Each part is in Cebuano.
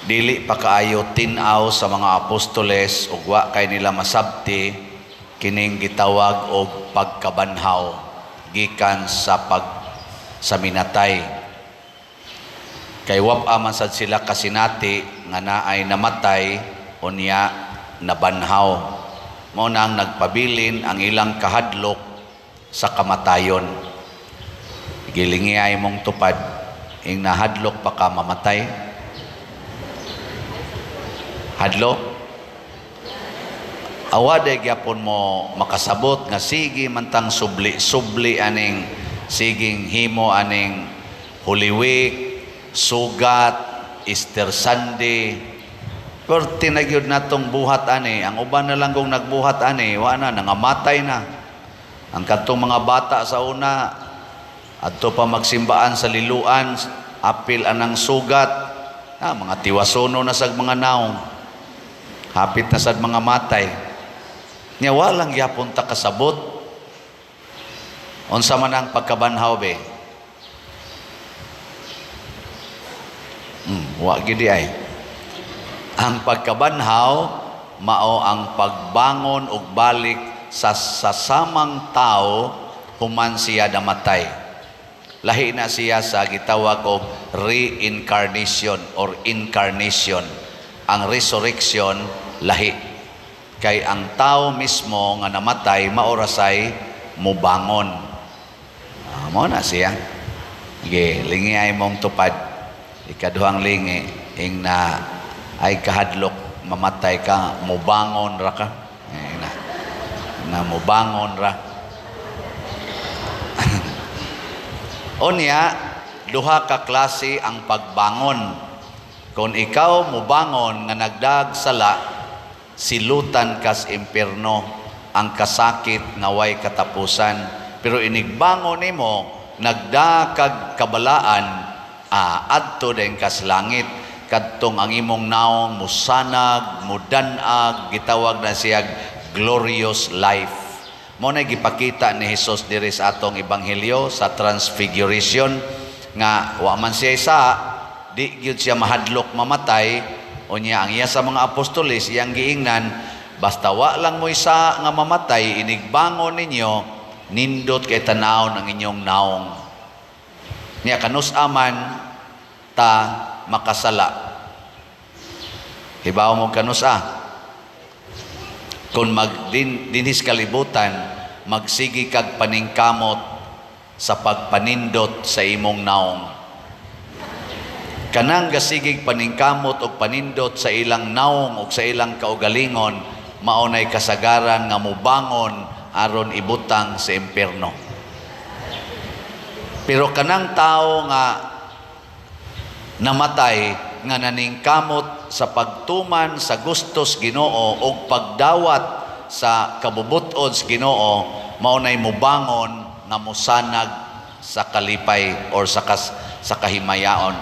Dili pa kaayo tin-aw sa mga apostoles ug wa kay nila masabti kining gitawag og pagkabanhaw gikan sa pag sa minatay. Kay wa man sad sila kasinati nga naay namatay unya nabanhaw. Mao nang nagpabilin ang ilang kahadlok sa kamatayon. Gilingi mong tupad, ing nahadlok pa ka mamatay. Hadlok? Awa day gyapon mo makasabot nga sige man tang subli-subli aning siging himo aning Holy Week, sugat, Easter Sunday. Pero tinagyod natong buhat ani, ang uban na lang kung nagbuhat ani, wa na, nangamatay na. Ang kadtong mga bata sa una, adto pa magsimbaan sa liluan, apil anang sugat, mga tiwasono na sag mga naong. Hapit na sad mga matay. Nya walang gyapon ta kasabot. Unsa man ang pagkabanhaw be? Wa gidi ay. Ang pagkabanhaw mao ang pagbangon ug balik sa sasamang tao human siya namatay. Lahi na siya sa gitawag og reincarnation or incarnation. Ang resurrection lahi. Kay ang tao mismo nga namatay maorasay mubangon. Mo na siya. Sige, lingi ay mong tupad. Ikaduhang lingi ing na ay kahadlok mamatay ka, mubangon ra ka. Eh, na mubangon ra. Unya, duha ka klase ang pagbangon. Kung ikaw mubangon nga nagdag sala, silutan kas impierno ang kasakit nga way katapusan. Pero inigbangon nimo nagdakag kabalaan, adto din kas langit kadtong ang imong naong musanag, mudanag, gitawag na siyag glorious life. Mo na gipakita ni Hesus diri sa atong ebanghelyo sa Transfiguration nga wa man siya isa, di gyud siya mahadlok mamatay. Unya ang iya sa mga apostoles iyang giingnan, basta wa lang mo isa nga mamatay, inigbangon ninyo nindot kay tanawon ang inyong naong. Nya kanus aman ta makasala? Hibaw mo kanus-a? Kung magdin dinhis kalibutan magsigi kag paningkamot sa pagpanindot sa imong naong. Kanang gasigig paningkamot og panindot sa ilang naong og sa ilang kaugalingon, mao nay kasagaran nga mubangon aron ibutang sa impierno. Pero kanang tao nga namatay nga naningkamot sa pagtuman sa gustos Ginoo og pagdawat sa kabubut-on sa Ginoo, mao nay mubangon nga musanag sa kalipay or sa kahimayaon,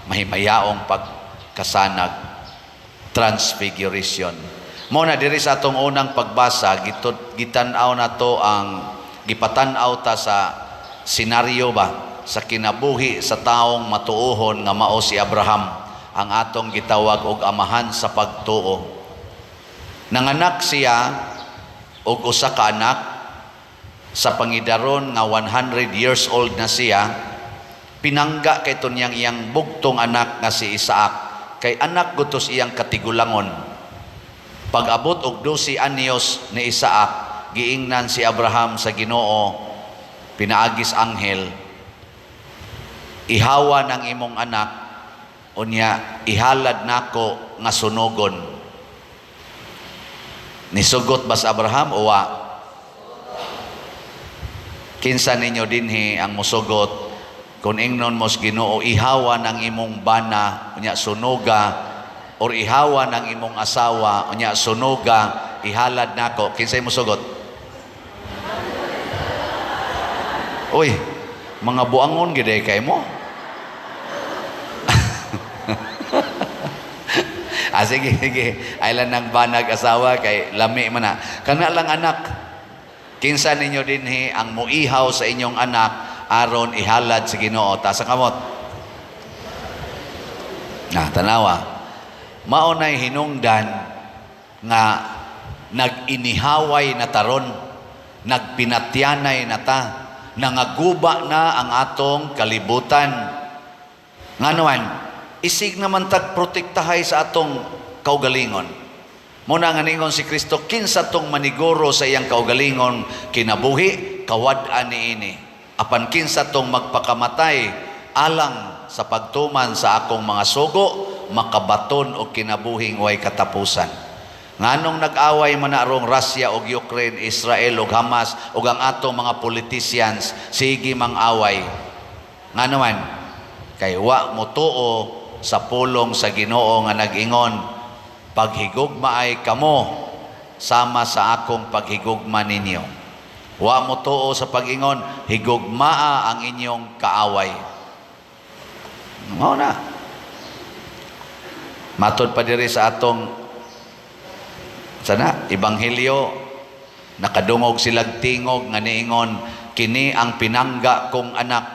mahimayaong pagkasanag, transfiguration. Mo na diri sa atong unang pagbasa, gitan-aw nato ang gipatan-aw ta sa senaryo ba sa kinabuhi sa taong matuohon nga mao si Abraham, ang atong gitawag og amahan sa pagtuo. Nanganak siya og usa ka anak sa pangidaron nga 100 years old na siya. Pinangga kay niyang iyang bugtong anak nga si Isaac kay anak gutos iyang katigulangon. Pag-abot og 12 anyos ni Isaac, giingnan si Abraham sa Ginoo pinaagis anghel, "Ihawa ng imong anak, unya ihalad nako nga sunugon." Nisugot ba sa Abraham o wa? Kinsa ninyo dinhi ang musugot kung ingnon mos Ginoo, "Ihawa ng imong bana, unya sunuga," or "Ihawa ng imong asawa, unya sunuga, ihalad nako"? Kinsay musugot? Uy, mga buangon gid kay mo. Sige, sige. Ay lang ng banag asawa kay lami man na. Kana lang anak. Kinsa ninyo dinhi ang muihaw sa inyong anak aron ihalad sa Ginoo? Taas ang kamot. Na, tanawa. Mao nay hinungdan nga nag-inihaway na taron, nagpinatyanay na ta, nangaguba na ang atong kalibutan. Nganuan, isig naman tag protektahay sa atong kaugalingon. Muna nga ningon si Kristo, kinsa tong maniguro sa iyang kaugalingon kinabuhi, kawad-an niini. Apan kinsa tong magpakamatay alang sa pagtuman sa akong mga sugo, makabaton og kinabuhing way katapusan. Nganong nag-away man na arong Russia og Ukraine, Israel og Hamas ug ang atong mga politicians sige mang-away? Ngano man? Kay wa motuo sa pulong sa Ginoo nga nag-ingon, "Paghigugmaay kamo sama sa akong paghigugma ninyo." Wa motuo sa pag-ingon, "Higugmaa ang inyong kaaway." Mao na. Matod pa diri sa atong sana ebanghelyo, nakadungog silag tingog nga niingon, "Kini ang pinangga kong anak,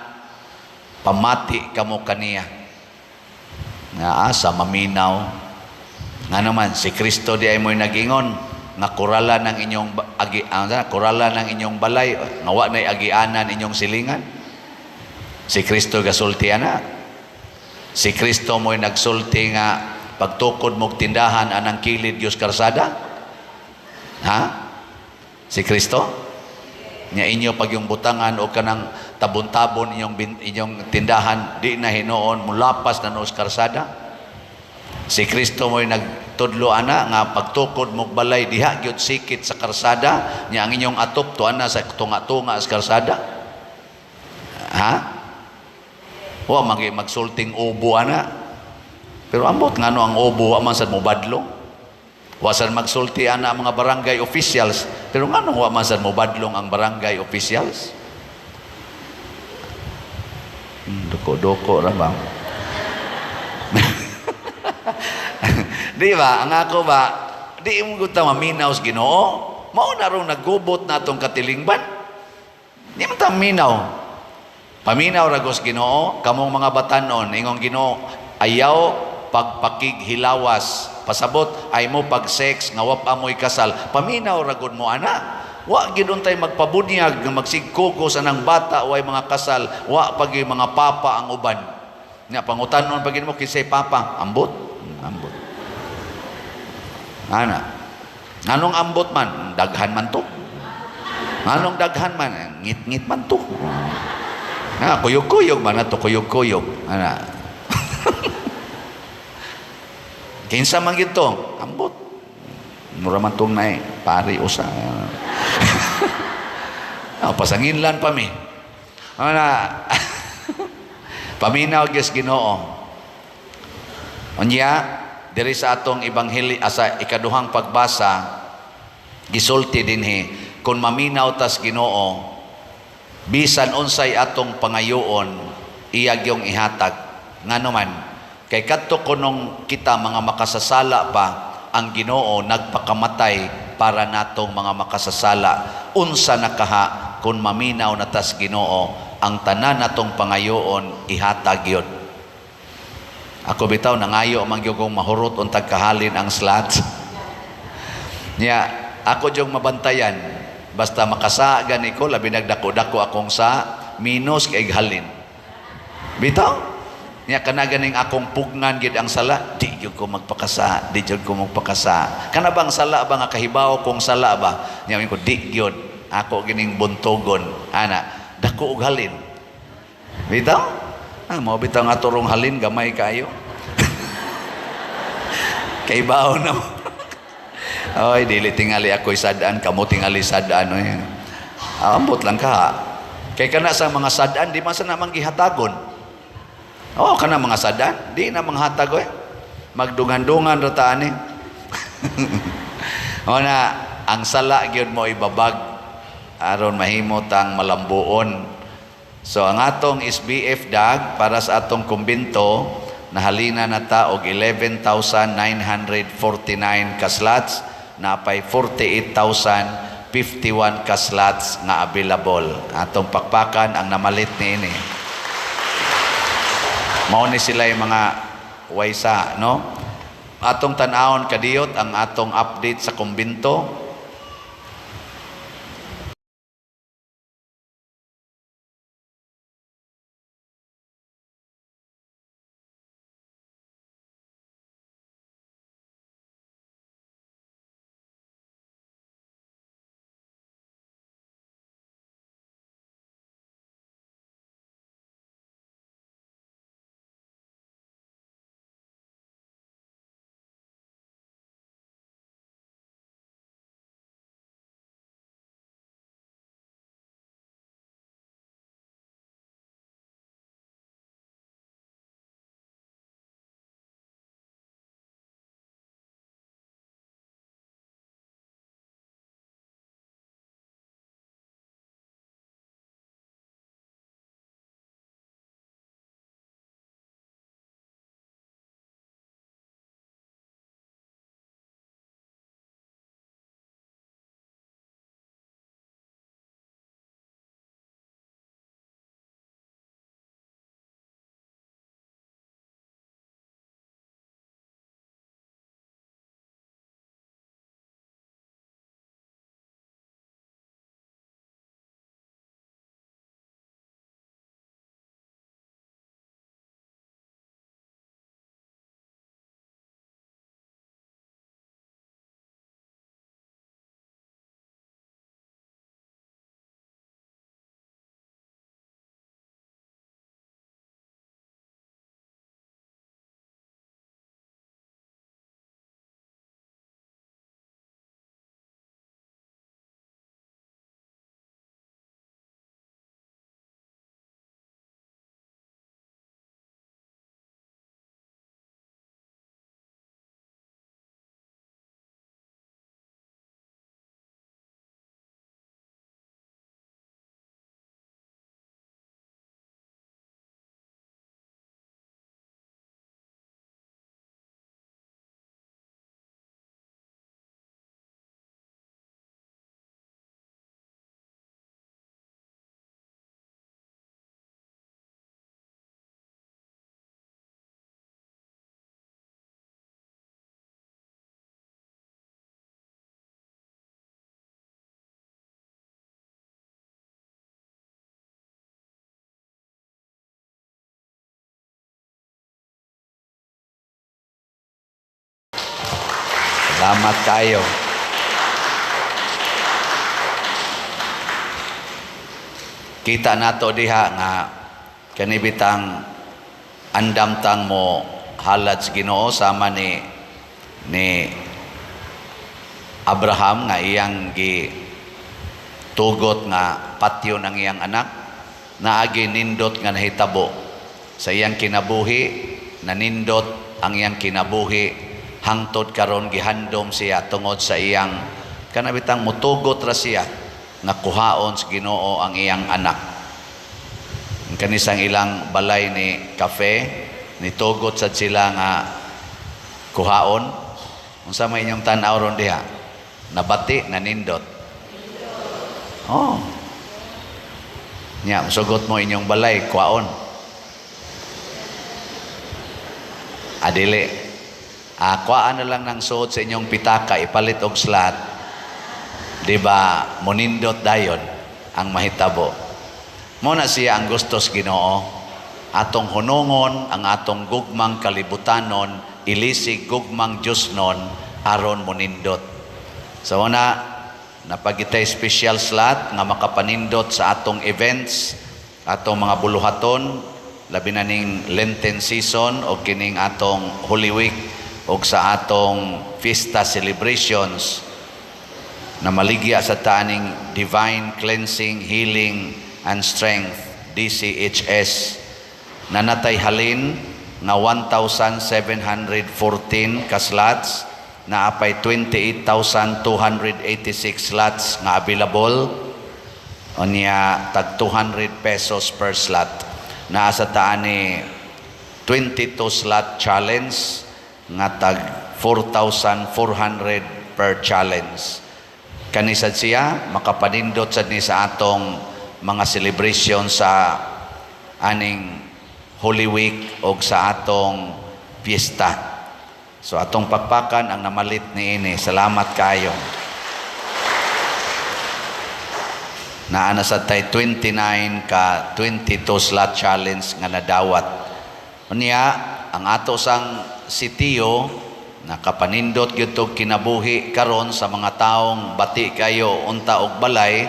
pamati kamo kaniya." Nga asa maminaw? Nga naman si Kristo di ay mo'y nag-ingon nga kurala ng inyong agi, kurala ng inyong balay nga wa nay agianan inyong silingan. Si Kristo gasulti ana. Si Kristo mo'y nagsulti nga pagtukod mog tindahan anang kilid gyud karsada. Ha? Si Kristo? Nya inyo pag yung butangan o kanang tabon-tabon inyong inyong tindahan, di na hinuon mulapas na noos karsada. Si Kristo mo'y nagtudlo ana nga pagtukod mog balay diha gyud sikit sa karsada, nya ang inyong atop tuan na sa tunga-tunga sa karsada. Ha? Wa magi magsulting ubo ana. Pero ambot ngano ang ubo wa man sad mobadlong. Wa sad magsulti ana ang mga barangay officials, pero ngano wa man sad mobadlong ang barangay officials? Doko-doko ra ba? Di ba? Ang ako ba, di mo gud ta maminaw sa Ginoo. Mao na rong naggubot na atong katilingban. Di man ta maminaw. Paminaw ra gos Ginoo, kamong mga batanon, ingong Ginoo, ayaw pagpakighilawas. Pasabot ay mo pag sex nga wa pa mo'y kasal. Paminaw ra gud mo ana. Wa gid untay magpabunyag nga magsigkugos anang bata way mga kasal, wa pag mga papa ang uban. Nga pangutanon pag mo kinsay papa, ambot. Ambot. Ana. Anong ambot man? Daghan man to. Anong daghan man? Ngit-ngit man to. Ah, kuyog-kuyog man na to, kuyog-kuyog. Ana. Kinsa man gid to? Ambot. Mura man tong naay, pari usa. Ah, pasanginlan pa mi. Ana. Paminaw gyud Ginoo. Unya, diri sa atong ebanghelyo sa ikaduhang pagbasa, gisulti dinhi kung maminaw tas Ginoo, bisan unsay atong pangayoon, iya gyung ihatag. Ngano man? Kay kadto kunong kita mga makasasala pa, ang Ginoo nagpakamatay para natong mga makasasala. Unsa na kaha kung maminaw na tas Ginoo, ang tanan natong pangayoon ihatag yun. Ako bitaw nangayo man gyud kong mahurot untag kahalin ang slots. Nya ako jung mabantayan basta makasa gani ko, labi nagdako-dako akong sa minus kay halin. Bitaw nya kana ganing akong pugnan gid ang sala, di gyud ko magpakasa, di gyud ko magpakasa. Kana bang sala ba nga kahibaw kong sala ba? Nya ko di gyud ako gining buntogon ana, dako og halin. Bitaw? Ah, mao bitaw nga turong halin gamay kaayo. Kay baon na mo. Oy, dili tingali ako'y sad-an, kamo tingali sad-an oy. Ambot lang ka. Kay kana sa mga sad-an di man sa namang gihatagon. Oh, kana mga sad-an, di na manghatag oy. Magdungan-dungan ra ta ani. O na, ang sala gyud mo ibabag aron mahimo tang malambuon. So ang atong SBF dag para sa atong kumbinto, nahalina na ta og 11,949 ka slots, napay 48,051 ka slots nga available. Atong pakpakan ang namalit niini. Mao ni sila yung mga waysa, no? Atong tan-awon kadiyot ang atong update sa kumbinto. Salamat kayo. Kita nato diha nga kanibitang andam tang mo halad sa Ginoo sama ni Abraham nga iyang gi tugot nga patyon ang iyang anak, naagi nindot nga nahitabo sa iyang kinabuhi, nanindot ang iyang kinabuhi hangtod karon gihandom siya tungod sa iyang kanabitang mutugot ra siya nga kuhaon sa Ginoo ang iyang anak. Ang kanisang ilang balay ni kafe nitugot sad sila nga kuhaon. Unsa may inyong tan-aw ron diha? Nabati, nanindot. Oh. Nya, sugot mo inyong balay, kuhaon. Adili. Kuhaan na lang ng suot sa inyong pitaka, ipalit og slat. Di ba, monindot dayon ang mahitabo. Mo na siya ang gusto sa Ginoo. Atong hunungon ang atong gugmang kalibutanon, ilisig gugmang Diyosnon, aron monindot. So na, napagitay special slot nga makapanindot sa atong events, atong mga buluhaton, labi na ning Lenten season o kining atong Holy Week o sa atong fiesta celebrations na maligya sa taning Divine Cleansing, Healing and Strength, DCHS, na natay halin nga 1,714 ka slots, na apay 28,286 slots nga available, unya tag 200 pesos per slot. Naa sa taani 22 slot challenge nga tag 4,400 per challenge. Kanisad siya makapanindot sad ni sa atong mga celebration sa aning Holy Week o sa atong fiesta. So atong pakpakan ang namalit niini. Salamat kaayo. Naa na sa tay 29 ka 22 slot challenge nga nadawat. Unya ang ato sang sitiyo nakapanindot gyud tog kinabuhi karon sa mga taong bati kayo unta og balay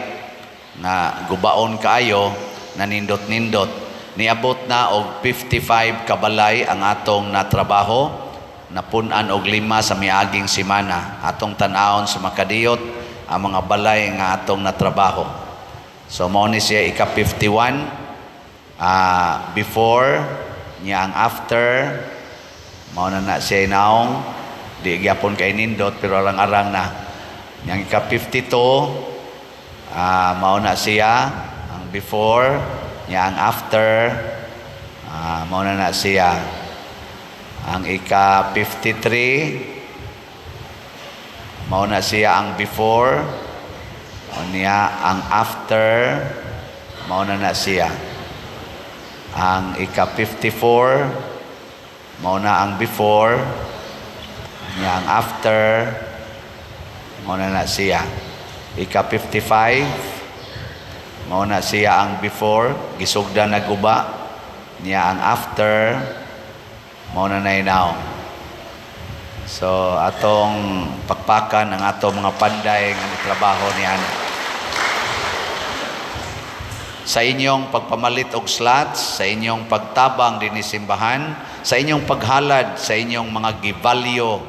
nga gubaon kaayo, nanindot-nindot. Niabot na og 55 ka balay ang atong natrabaho, napun-an og 5 sa miaging semana. Atong tan-awon sa makadiyot ang mga balay nga atong natrabaho. So mao ni siya ika 51, before niya ang after, mao na na siya naong di gyapon kay nindot pero arang-arang na. Yang ika 52, mao na siya ang before niya ang after, mao na na siya. Ang ika 53, mao na siya ang before niya ang after, mao na na siya. Ang ika 54, mao na ang before niya ang after, mao na na siya. Ika 55, mao na siya ang before, gisugda naguba niya ang after, mao na na now. So atong pakpakan ang atong mga panday nga trabaho niyan. Sa inyong pagpamalit og slots, sa inyong pagtabang dinhi simbahan, sa inyong paghalad, sa inyong mga givalyo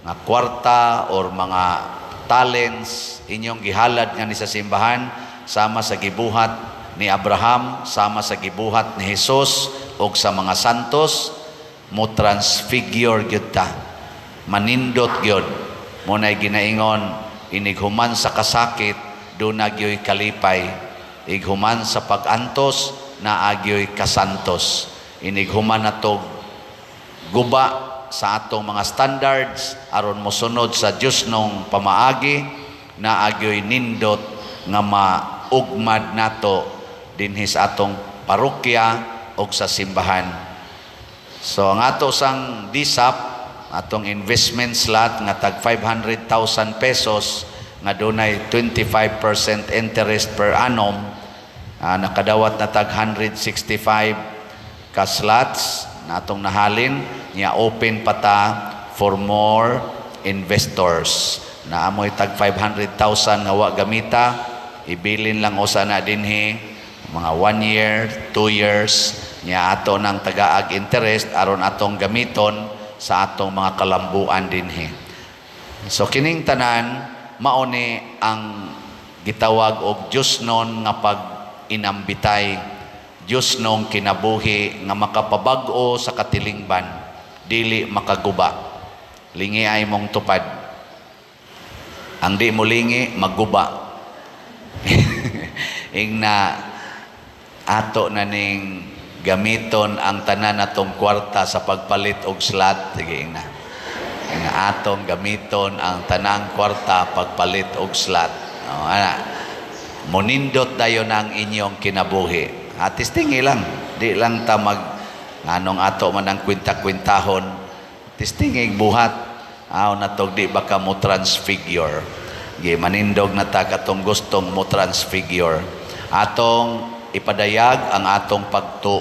nga kwarta or mga talents, inyong gihalad nga ni sa simbahan, sama sa gibuhat ni Abraham, sama sa gibuhat ni Jesus ug sa mga santos, mo transfigure gyud ta. Manindot gyud. Mo nay ginaingon, inighuman sa kasakit, duna gyoy kalipay. Ighuman sa pag-antos, naagyoy kasantos. Inighuman natog guba sa atong mga standards aron mosunod sa Dios nong pamaagi, naagyoy nindot nga maugmad nato dinhi sa atong parokya og sa simbahan. So ang ato sang DSAP, atong investment slot nga tag 500,000 pesos nga dunay 25% interest per annum, nakadawat na tag 165 ka slots na atong nahalin niya. Open pa ta for more investors. Na amoy tag 500,000 nga wa gamita, ibilin lang usa na dinhi mga 1 year, 2 years niya, ato nang tagaag interest aron atong gamiton sa atong mga kalambuan dinhi. So kining tanan mao ni ang gitawag og Dios-non nga pag inambitay, Dios nong kinabuhi nga makapabag-o sa katilingban, dili makaguba. Lingi ay mong tupad. Ang di mo lingi, magguba. Ingna ato na ning gamiton ang tanan natong kwarta sa pagpalit og slot. Sige, ingna. Ingna atong gamiton ang tanang kwarta pagpalit og slot. O, ana. Monindot dayon ang inyong kinabuhi. Atis tingi lang. Di lang ta mag nganong ato man ang kwinta-kwintahon. Tistingig buhat. Aw natog di baka mo transfigure. Gi manindog na ta katong gustong mo transfigure. Atong ipadayag ang atong pagtuo.